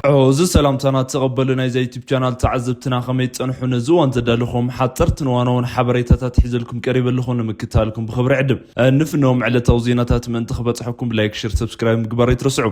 እዚ ሰላምታና ተቐበሉ። ናይዛ ዩቲብ ቻናል ተዓዘብትና ከመይ ትጸንሑ? ነዚ እዋን ዘዳለኹም ሓጸርትን ዋናውን ሓበሬታታት ሒዘልኩም ቀሪበ ኣለኹ። ንምክታልኩም ብኽብሪ ዕድም። ንፍኖም ዕለታዊ ዜናታት ምእንቲ ክበጽሐኩም ብላይክ፣ ሼር፣ ሰብስክራይብ ምግባር ኣይትረስዑ።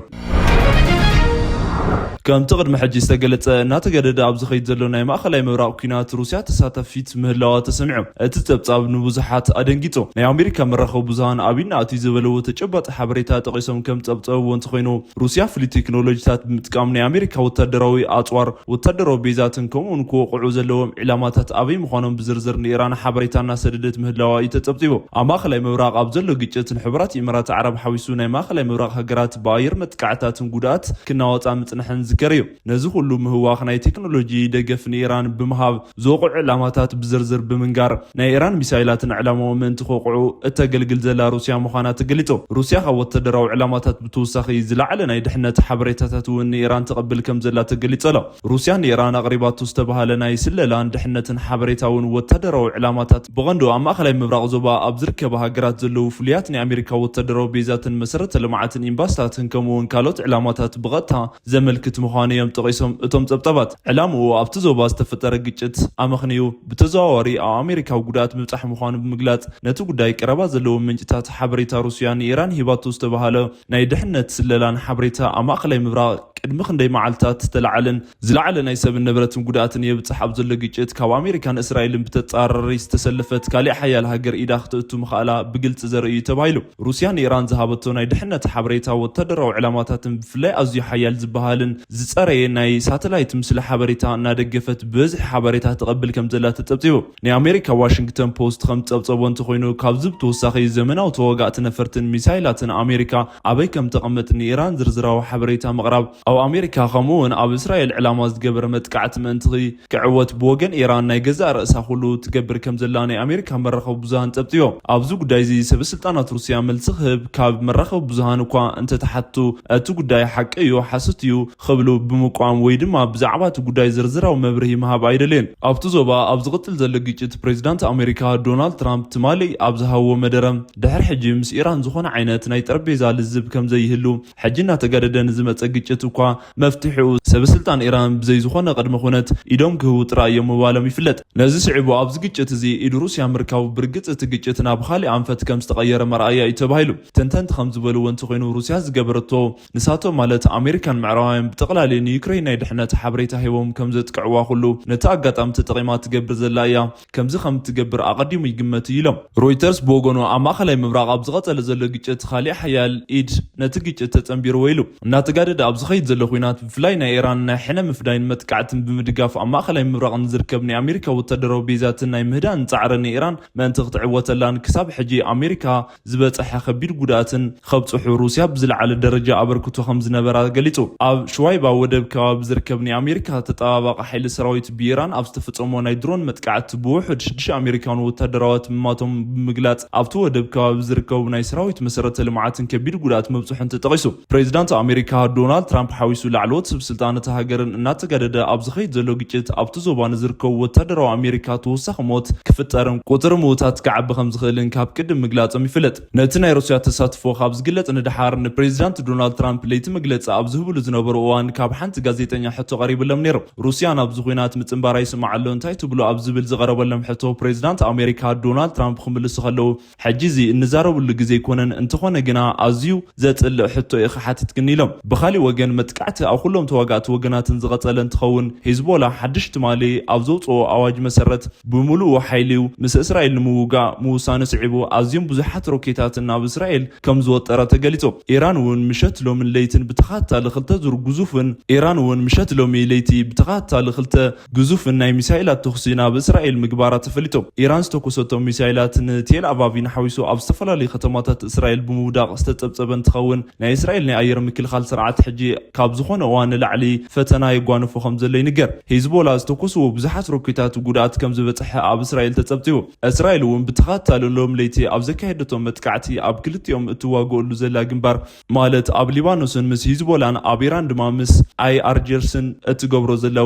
ከምቲ ቅድሚ ሕጂ ዝተገለጸ፣ እናተገደደ ኣብ ዝኸይድ ዘሎ ናይ ማእኸላይ ምብራቕ ኲናት ሩስያ ተሳታፊት ምህላዋ ተሰሚዑ። እቲ ጸብጻብ ንብዙሓት ኣደንጊጹ። ናይ ኣሜሪካ መራኸቢ ብዙሃን ኣብ ኢድና ኣትዩ ዝበለዎ ተጨባጢ ሓበሬታ ጠቒሶም ከም ጸብጸብዎ እንተኾይኑ፣ ሩስያ ፍሉይ ቴክኖሎጂታት ብምጥቃም ናይ ኣሜሪካ ወታደራዊ ኣጽዋር፣ ወታደራዊ ቤዛትን ከምኡውን ክወቕዑ ዘለዎም ዕላማታት ኣበይ ምዃኖም ብዝርዝር ንኢራን ሓበሬታ እናሰደደት ምህላዋ እዩ ተጸብጺቡ። ኣብ ማእኸላይ ምብራቕ ኣብ ዘሎ ግጭት ንሕቡራት ኢማራት ዓረብ ሓዊሱ ናይ ማእኸላይ ምብራቕ ሃገራት ብኣየር መጥቃዕታትን ጉድኣት ክናወጻ ምጽንሐን ዝዝከር እዩ። ነዚ ኩሉ ምህዋኽ ናይ ቴክኖሎጂ ደገፍ ንኢራን ብምሃብ ዝወቕዑ ዕላማታት ብዝርዝር ብምንጋር ናይ ኢራን ሚሳይላትን ዕላማኦም ምእንቲ ክወቕዑ እተገልግል ዘላ ሩስያ ምዃና ተገሊጹ። ሩስያ ካብ ወታደራዊ ዕላማታት ብተወሳኺ ዝለዓለ ናይ ድሕነት ሓበሬታታት እውን ንኢራን ተቐብል ከም ዘላ ተገሊጹ ኣሎ። ሩስያ ንኢራን ኣቕሪባቶ ዝተባህለ ናይ ስለላን ድሕነትን ሓበሬታ እውን ወታደራዊ ዕላማታት ብቐንዱ ኣብ ማእኸላይ ምብራቕ ዞባ ኣብ ዝርከባ ሃገራት ዘለዉ ፍሉያት ናይ ኣሜሪካ ወታደራዊ ቤዛትን መሰረተ ልምዓትን ኤምባሲታትን ከምኡ እውን ካልኦት ዕላማታት ብቐጥታ ዘመልክት ምዃኑ እዮም ጠቒሶም እቶም ጸብጻባት። ዕላምኡ ኣብቲ ዞባ ዝተፈጠረ ግጭት ኣመኽንዩ ብተዘዋዋሪ ኣብ ኣሜሪካዊ ጉድኣት ምብጻሕ ምዃኑ ብምግላጽ፣ ነቲ ጉዳይ ቀረባ ዘለዎም ምንጭታት ሓበሬታ ሩስያ ንኢራን ሂባቶ ዝተባህለ ናይ ድሕነት ስለላን ሓበሬታ ኣብ ማእኸላይ ምብራቕ ቅድሚ ክንደይ መዓልታት ዝተለዓለን ዝለዓለ ናይ ሰብን ንብረትን ጉድኣትን የብጽሕ ኣብ ዘሎ ግጭት ካብ ኣሜሪካን እስራኤልን ብተጻራሪ ዝተሰለፈት ካሊእ ሓያል ሃገር ኢዳ ክተእቱ ምኽኣላ ብግልጺ ዘርኢ እዩ ተባሂሉ። ሩስያ ንኢራን ዝሃበቶ ናይ ድሕነት ሓበሬታ ወታደራዊ ዕላማታትን ብፍላይ ኣዝዩ ሓያል ዝበሃልን ዝጸረየ ናይ ሳተላይት ምስሊ ሓበሬታ እናደገፈት ብብዝሒ ሓበሬታ ትቐብል ከም ዘላ ተጸብጺቡ። ናይ ኣሜሪካ ዋሽንግተን ፖስት ከም ዝጸብጸቦ እንተኾይኑ፣ ካብዚ ብተወሳኺ ዘመናዊ ተዋጋእቲ ነፈርትን ሚሳይላትን ኣሜሪካ ኣበይ ከም ተቐመጥ ንኢራን ዝርዝራዊ ሓበሬታ ምቕራብ ኣብ ኣሜሪካ ከምኡ እውን ኣብ እስራኤል ዕላማ ዝገበረ መጥቃዕቲ ምእንቲ ክዕወት ብወገን ኢራን ናይ ገዛእ ርእሳ ኩሉ ትገብር ከም ዘላ ናይ ኣሜሪካ መራኸቢ ብዙሃን ጸብጺቦም። ኣብዚ ጉዳይ እዚ ሰበ ስልጣናት ሩስያ መልሲ ክህብ ካብ መራኸቢ ብዙሃን እኳ እንተተሓቱ፣ እቲ ጉዳይ ሓቂ እዩ፣ ሓሶት እዩ ክብሉ ብምቋም ወይ ድማ ብዛዕባ እቲ ጉዳይ ዝርዝራዊ መብርሂ ምሃብ ኣይደለዩን። ኣብቲ ዞባ ኣብ ዝቕጽል ዘሎ ግጭት ፕሬዚዳንት ኣሜሪካ ዶናልድ ትራምፕ ትማሊ ኣብ ዝሃብዎ መደረ፣ ድሕሪ ሕጂ ምስ ኢራን ዝኾነ ዓይነት ናይ ጠረጴዛ ልዝብ ከም ዘይህሉ፣ ሕጂ እናተጋደደ ንዝመጸ ግጭት እኳ መፍትሒኡ ሰበ ስልጣን ኢራን ብዘይ ዝኾነ ቅድመ ኩነት ኢዶም ክህቡ ጥራይ እዮም ምባሎም ይፍለጥ። ነዚ ስዒቡ ኣብዚ ግጭት እዚ ኢድ ሩስያ ምርካቡ ብርግጽ እቲ ግጭት ናብ ካሊእ ኣንፈት ከም ዝተቐየረ መርኣያ እዩ ተባሂሉ። ተንተንቲ ከም ዝበልዎ እንተኾይኑ ሩስያ ዝገበረቶ ንሳቶም ማለት ኣሜሪካን ምዕራባውያን ብጠቕላሊ ንዩክሬን ናይ ድሕነት ሓበሬታ ሂቦም ከም ዘጥቅዕዋ ኩሉ ነቲ ኣጋጣሚ ተጠቒማ ትገብር ዘላ እያ። ከምዚ ከም ትገብር ኣቐዲሙ ይግመት እዩ ኢሎም። ሮይተርስ ብወገኑ ኣብ ማእኸላይ ምብራቕ ኣብ ዝቐጸለ ዘሎ ግጭት ካሊእ ሓያል ኢድ ነቲ ግጭት ተጸንቢርዎ ኢሉ። እናተጋደደ ኣብ ዝኸይድ ዘሎ ኲናት ብፍላይ ናይ ኢራን ናይ ሕነ ምፍዳይን መጥቃዕትን ብምድጋፍ ኣብ ማእኸላይ ምብራቕ ንዝርከብ ናይ ኣሜሪካ ወታደራዊ ቤዛትን ናይ ምህዳን ጻዕሪ ንኢራን ምእንቲ ክትዕወተላን ክሳብ ሕጂ ኣሜሪካ ዝበጸሐ ከቢድ ጉድኣትን ከብጽሑ ሩስያ ብዝለዓለ ደረጃ ኣበርክቶ ከም ዝነበራ ገሊጹ። ኣብ ሽዋይባ ወደብ ከባቢ ዝርከብ ናይ ኣሜሪካ ተጠባባቂ ሓይሊ ሰራዊት ብኢራን ኣብ ዝተፈጸሞ ናይ ድሮን መጥቃዕቲ ብውሑድ ሽዱሽተ ኣሜሪካውያን ወታደራዋት ምማቶም ብምግላጽ ኣብቲ ወደብ ከባቢ ዝርከቡ ናይ ሰራዊት መሰረተ ልምዓትን ከቢድ ጉድኣት መብጽሑን ተጠቒሱ። ፕሬዚዳንት ኣሜሪካ ዶናልድ ትራምፕ ሓዊሱ ላዕለዎት ሰብ ስልጣን እታ ሃገርን እናተጋደደ ኣብ ዝኸይድ ዘሎ ግጭት ኣብቲ ዞባ ንዝርከቡ ወታደራዊ ኣሜሪካ ተወሳኺ ሞት ክፍጠርን ቁጽሪ ምዉታት ክዓቢ ከም ዝኽእልን ካብ ቅድም ምግላጾም ይፍለጥ። ነቲ ናይ ሩስያ ተሳትፎ ካብ ዝግለጽ ንድሓር ንፕሬዚዳንት ዶናልድ ትራምፕ ለይቲ መግለጺ ኣብ ዝህብሉ ዝነበሩ እዋን ካብ ሓንቲ ጋዜጠኛ ሕቶ ቀሪብሎም ነይሩ። ሩስያ ናብዚ ኲናት ምጽንባር ኣይስማዓሎ እንታይ ትብሉ ኣብ ዝብል ዝቐረበሎም ሕቶ ፕሬዚዳንት ኣሜሪካ ዶናልድ ትራምፕ ክምልሱ ከለዉ ሕጂ እዚ እንዛረበሉ ግዜ ኣይኮነን፣ እንተኾነ ግና ኣዝዩ ዘጽልእ ሕቶ ኢኺ ሓቲትክኒ ኢሎም። ብኻሊእ ወገን መጥቃዕቲ ኣብ ኩሎም ተዋጋእቲ ወገናትን ዝቐጸለ እንትኸውን ሂዝቦላ ሓድሽ ትማሊ ኣብ ዘውፅኦ ኣዋጅ መሰረት ብምሉኡ ሓይሊኡ ምስ እስራኤል ንምውጋእ ምውሳኑ ስዒቡ ኣዝዮም ብዙሓት ሮኬታትን ናብ እስራኤል ከም ዝወጠረ ተገሊጹ። ኢራን እውን ምሸት ሎምን ለይትን ብተኸታታሊ ክልተ ዙር ግዙፍን ኢራን እውን ምሸት ሎሚ ለይቲ ብተኸታታሊ ክልተ ግዙፍን ናይ ሚሳይላት ተኹሲ ናብ እስራኤል ምግባራ ተፈሊጡ። ኢራን ዝተኮሰቶም ሚሳይላት ንቴል ኣቫቪን ሓዊሱ ኣብ ዝተፈላለዩ ከተማታት እስራኤል ብምውዳቕ ዝተጸብጸበ እንትኸውን ናይ እስራኤል ናይ ኣየር ምክልኻል ስርዓት ሕጂ ካብ ዝኾነ እዋን ንላዕሊ ፈተና የጓንፎ ከም ዘሎ ይንገር። ሂዝቦላ ዝተኮስዎ ብዙሓት ሮኬታት ጉድኣት ከም ዝበጽሐ ኣብ እስራኤል ተጸብጺቡ። እስራኤል እውን ብተኸታታሊ ሎም ለይቲ ኣብ ዘካየደቶም መጥቃዕቲ ኣብ ክልቲኦም እትዋገኦሉ ዘላ ግንባር ማለት ኣብ ሊባኖስን ምስ ሂዝቦላን ኣብ ኢራን ድማ ምስ ኣይኣርጀርስን እትገብሮ ዘላ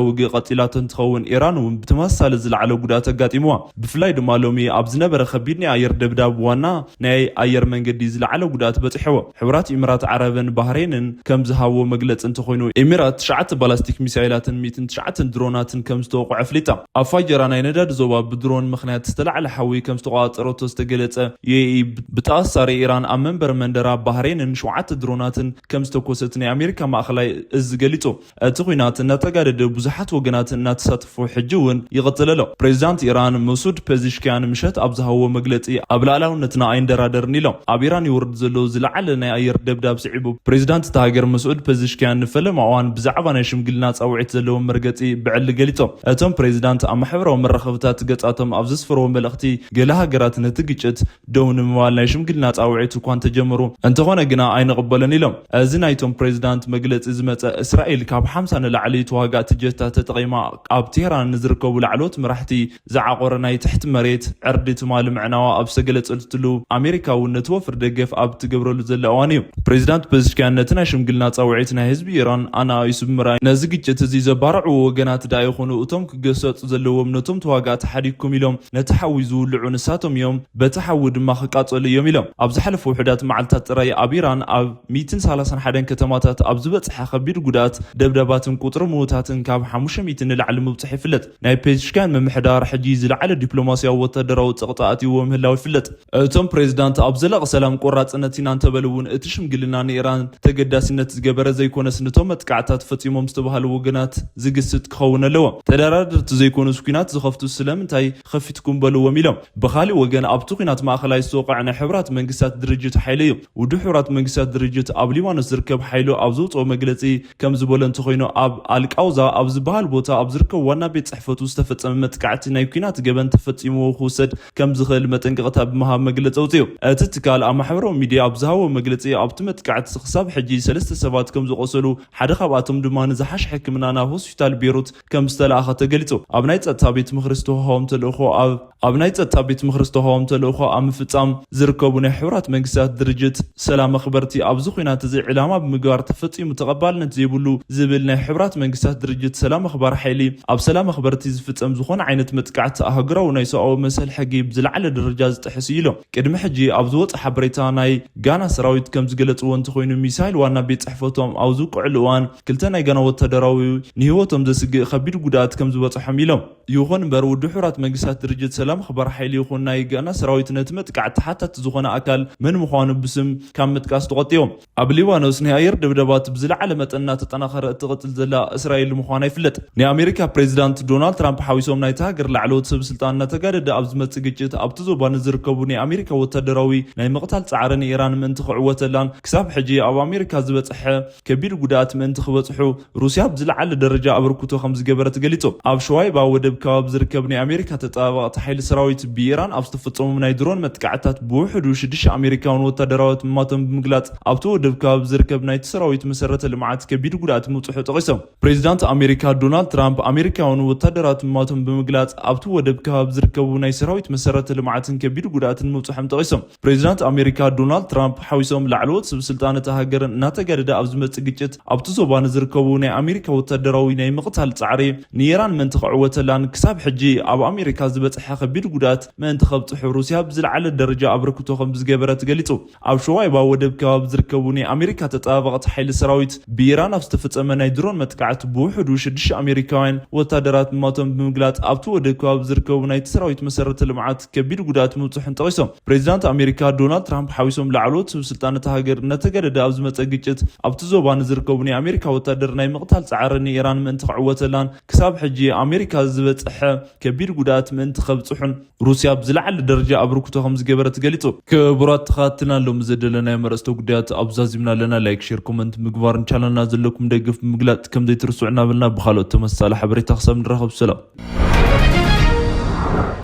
ውግእ ቀጺላቶ እንትኸውን ኢራን እውን ብተመሳሳሊ ዝለዓለ ጉድኣት ኣጋጢምዋ። ብፍላይ ድማ ሎሚ ኣብ ዝነበረ ከቢድ ናይ ኣየር ደብዳብ ዋና ናይ ኣየር መንገዲ ዝለዓለ ጉድኣት በጺሕዎ። ሕቡራት ኢምራት ዓረብን ባህሬንን ከም ዝሃብዎ መግለጺ እንተኾይኑ፣ ኤሚራት ትሽዓተ ባላስቲክ ሚሳይላትን ሚእትን ትሽዓተን ድሮናትን ከም ዝተወቕዐ ኣፍሊጣ። ኣብ ፋጀራ ናይ ነዳዲ ዞባ ብድሮን ምኽንያት ዝተላዕለ ሓዊ ከም ዝተቆጻጸረቶ ዝተገለጸ ዩኤኢ፣ ብተኣሳሪ ኢራን ኣብ መንበሪ መንደራ ባህሬንን ሸውዓተ ድሮናትን ከም ዝተኮሰት ናይ ኣሜሪካ ማእኸላይ እዝ ገሊጹ። እቲ ኲናት እናተጋደደ ብዙሓት ወገናት እናተሳተፉ ሕጂ እውን ይቕጽል ኣሎ። ፕሬዚዳንት ኢራን መሱድ ፔዚሽኪያን ምሸት ኣብ ዝሃብዎ መግለጺ፣ ኣብ ልኣላውነትና ኣይንደራደርን ኢሎም። ኣብ ኢራን ይወርድ ዘሎ ዝለዓለ ናይ ኣየር ደብዳብ ስዒቡ፣ ፕሬዚዳንት እታ ሃገር መሱድ ፔዚሽኪያን ንፈለማ እዋን ብዛዕባ ናይ ሽምግልና ጻውዒት ዘለዎም መርገጺ ብዕሊ ገሊጾም። እቶም ፕሬዚዳንት ኣብ ማሕበራዊ መራኸብታት ገጻቶም ኣብ ዘስፈርዎ መልእኽቲ፣ ገለ ሃገራት ነቲ ግጭት ደው ንምባል ናይ ሽምግልና ጻውዒት እኳ እንተጀመሩ፣ እንተኾነ ግና ኣይንቕበሎን ኢሎም። እዚ ናይቶም ፕሬዚዳንት መግለጺ ዝመጸ፣ እስራኤል ካብ ሓምሳ ንላዕሊ ተዋጋእቲ ጀታት ተጠቒማ ኣብ ቴህራን ንዝርከቡ ላዕለዎት መራሕቲ ዝዓቆረ ናይ ትሕቲ መሬት ዕርዲ ትማሊ ምዕናዋ ኣብ ዝተገለጸትሉ፣ ኣሜሪካ እውን ነቲ ወፍሪ ደገፍ ኣብ ትገብረሉ ዘላ እዋን እዩ። ፕሬዚዳንት ፔዚሽኪያን ነቲ ናይ ሽምግልና ጻውዒት ናይ ህዝቢ ኢራን ኣነኣኢሱ ብምርኣይ፣ ነዚ ግጭት እዚ ዘባርዕዎ ወገናት ደኣ ይኹኑ እቶም ክገሰጹ ዘለዎም፣ ነቶም ተዋጋእቲ ሓዲግኩም ኢሎም ነቲ ሓዊ ዝውልዑ ንሳቶም እዮም፣ በቲ ሓዊ ድማ ክቃጸሉ እዮም ኢሎም። ኣብ ዝሓለፉ ውሑዳት መዓልታት ጥራይ ኣብ ኢራን ኣብ ሚእትን ሰላሳን ሓደን ከተማታት ኣብ ዝበጽሐ ከቢድ ጉድኣት፣ ደብዳባትን ቁጽሪ ምዉታትን ካብ ሓሙሽተ ሚእቲ ንላዕሊ ምብጽሑ ይፍለጥ። ናይ ፔዚሽኪያን ምምሕዳር ሕጂ ዝለዓለ ዲፕሎማስያዊ ወታደራዊ ጸቕጢ ኣትይዎ ምህላው ይፍለጥ። እቶም ፕሬዚዳንት ኣብ ዘላቒ ሰላም ቆራጽነት ኢና እንተበሉ እውን፣ እቲ ሽምግልና ንኢራን ተገዳሲነት ዝገበረ ዘይኮነስ፣ ነቶም መጥቃዕታት ፈጺሞም ዝተባህሉ ወገናት ዝግስጥ ክኸውን ኣለዎ። ተደራደርቲ ዘይኮኑስ ኲናት ዝኸፍቱ ስለምንታይ ከፊትኩም በልዎም ኢሎም። ብኻሊእ ወገን፣ ኣብቲ ኲናት ማእኸላይ ዝተወቕዐ ናይ ሕቡራት መንግስታት ድርጅት ሓይሊ እዩ። ውድብ ሕቡራት መንግስታት ድርጅት ኣብ ሊባኖስ ዝርከብ ሓይሉ ኣብ ዘውፅኦ መግለፂ ከም ዝበሎ እንተኾይኑ፣ ኣብ ኣልቃውዛ ኣብ ዝበሃል ቦታ ኣብ ዝርከብ ዋና ቤት ጽሕፈቱ ዝተፈጸመ መጥቃዕቲ ናይ ኲናት ገበን ተፈጺምዎ ክውሰድ ከም ዝኽእል መጠንቀቕታ ብምሃብ መግለፂ ኣውፂኡ። እቲ ትካል ኣብ ማሕበራዊ ሚድያ ኣብ ዝሃቦ መግለፂ፣ ኣብቲ መጥቃዕቲ ክሳብ ሕጂ ሰለስተ ሰባት ከም ዝቖሰሉ፣ ሓደ ካብኣቶም ድማ ንዝሓሸ ሕክምና ናብ ሆስፒታል ቤሩት ከም ዝተለኣኸ ተገሊጹ። ኣብ ናይ ጸጥታ ቤት ምኽሪ ዝተዋህቦም ተልእኾ ኣብ ኣብ ናይ ጸጥታ ቤት ምኽሪ ዝተዋህቦም ተልእኾ ኣብ ምፍጻም ዝርከቡ ናይ ሕቡራት መንግስታት ድርጅት ሰላም ኣኽበርቲ፣ ኣብዚ ኲናት እዚ ዕላማ ብምግባር ተፈጺሙ ተቐባልነት ዘይብሉ ዝብል ናይ ሕቡራት መንግስታት ድርጅት ሰላም ኣኽባሪ ሓይሊ፣ ኣብ ሰላም ኣኽበርቲ ዝፍጸም ዝኾነ ዓይነት መጥቃዕቲ ኣህጉራዊ ናይ ሰብኣዊ መሰል ሕጊ ብዝለዓለ ደረጃ ዝጥሕስ እዩ ኢሎም። ቅድሚ ሕጂ ኣብ ዝወጸ ሓበሬታ፣ ናይ ጋና ሰራዊት ከም ዝገለጽዎ እንተኾይኑ፣ ሚሳይል ዋና ቤት ጽሕፈቶም ኣብ ዝውቅዕሉ እዋን፣ ክልተ ናይ ጋና ወታደራዊ ንህይወቶም ዘስግእ ከቢድ ጉድኣት ከም ዝበጽሖም ኢሎም። ይኹን እምበር፣ ውድብ ሕቡራት መንግስታት ድርጅት ሰላም ኣኽባሪ ሓይሊ ይኹን ናይ ጋና ሰራዊት ነቲ መጥቃዕቲ ተሓታቲ ዝኾነ ኣካል መን ምዃኑ ብስም ካብ ምጥቃስ ተቖጢቦም። ኣብ ሊባኖስ ናይ ኣየር ደብዳባት ብዝለዓለ መጠን እናተጠናኸረ እትቕጽል ዘላ እስራኤል ምዃና ይፍለጥ። ናይ ኣሜሪካ ፕሬዚዳንት ዶናልድ ትራምፕ ሓዊሶም ናይታ ሃገር ላዕለዎት ሰብ ስልጣን እናተጋደደ ኣብ ዝመጽእ ግጭት፣ ኣብቲ ዞባ ንዝርከቡ ናይ ኣሜሪካ ወታደራዊ ናይ ምቕታል ጻዕሪ ንኢራን ምእንቲ ክዕወተላን ክሳብ ሕጂ ኣብ ኣሜሪካ ዝበጽሐ ከቢድ ጉድኣት ምእንቲ ክበጽሑ ሩስያ ብዝለዓለ ደረጃ ኣበርክቶ ከም ዝገበረት ገሊጹ። ኣብ ሸዋይባ ወደብ ከባቢ ዝርከብ ናይ ኣሜሪካ ተጣባባቕቲ ሓይሊ ሰራዊት ብኢራን ኣብ ዝተፈጸሙ ናይ ድሮን መጥቃዕታት ብውሕዱ ሽዱሽተ ኣሜሪካውያን ወታደራውያን ምማቶም ብምግላጽ፣ ኣብቲ ወደብ ከባቢ ዝርከብ ናይቲ ሰራዊት መሰረተ ልምዓት ከቢድ ጉድኣት ምብጽሑ ጠቒሶም። ፕሬዚዳንት ኣሜሪካ ዶናልድ ትራምፕ፣ ኣሜሪካውያን ወታደራት ምማቶም ብምግላጽ፣ ኣብቲ ወደብ ከባቢ ዝርከቡ ናይ ሰራዊት መሰረተ ልምዓትን ከቢድ ጉድኣትን ምብጽሖም ጠቒሶም። ፕሬዚዳንት ኣሜሪካ ዶናልድ ትራምፕ ሓዊሶም ላዕለዎት ሰብ ስልጣን እታ ሃገርን እናተጋደደ ኣብ ዝመጽእ ግጭት፣ ኣብቲ ዞባ ንዝርከቡ ናይ ኣሜሪካ ወታደራዊ ናይ ምቕታል ጻዕሪ ንኢራን ምእንቲ ክዕወተላን ክሳብ ሕጂ ኣብ ኣሜሪካ ዝበጽሐ ከቢድ ጉድኣት ምእንቲ ከብጽሑ ሩስያ ብዝለዓለ ደረጃ ኣበርክቶ ከም ዝገበረት ገሊጹ። ኣብ ሸዋይባ ወደብ ከባቢ ዝርከቡ ናይ ኣሜሪካ ተጣባባቕቲ ሓይሊ ሰራዊት ብኢራን ኣብ ዝተፈጸመ ናይ ድሮን መጥቃዕቲ ብውሕዱ ሽዱሽተ ኣሜሪካውያን ወታደራት ምማቶም ብምግላጽ፣ ኣብቲ ወደብ ከባቢ ዝርከቡ ናይቲ ሰራዊት መሰረተ ልምዓት ከቢድ ጉድኣት ምብጽሑን ጠቒሶም። ፕሬዚዳንት ኣሜሪካ ዶናልድ ትራምፕ ሓዊሶም ላዕለዎት ሰብ ስልጣን እታ ሃገር እናተጋደደ ኣብ ዝመጸ ግጭት፣ ኣብቲ ዞባ ንዝርከቡ ናይ ኣሜሪካ ወታደር ናይ ምቕታል ጻዕሪ ንኢራን ምእንቲ ክዕወተላን ክሳብ ሕጂ ኣሜሪካ ዝበጽሐ ከቢድ ጉድኣት ምእንቲ ከብጽሑን ሩስያ ብዝለዓለ ደረጃ ኣበርክቶ ከም ዝገበረት ገሊጹ። ክቡራት ተኸታተልና፣ ሎሚ ዘደለናዮም ኣርእስተ ጉዳያት ኣብዛዚምና ኣለና። ላይክ፣ ሼር፣ ኮመንት ምግባርን ቻነልና ዘለኩም ደገፍ ብምግላጽ ከም ዘይትርስዑ እናበልና፣ ብኻልኦት ተመሳሳሊ ሓበሬታ ክሳብ ንራኸብ፣ ሰላም።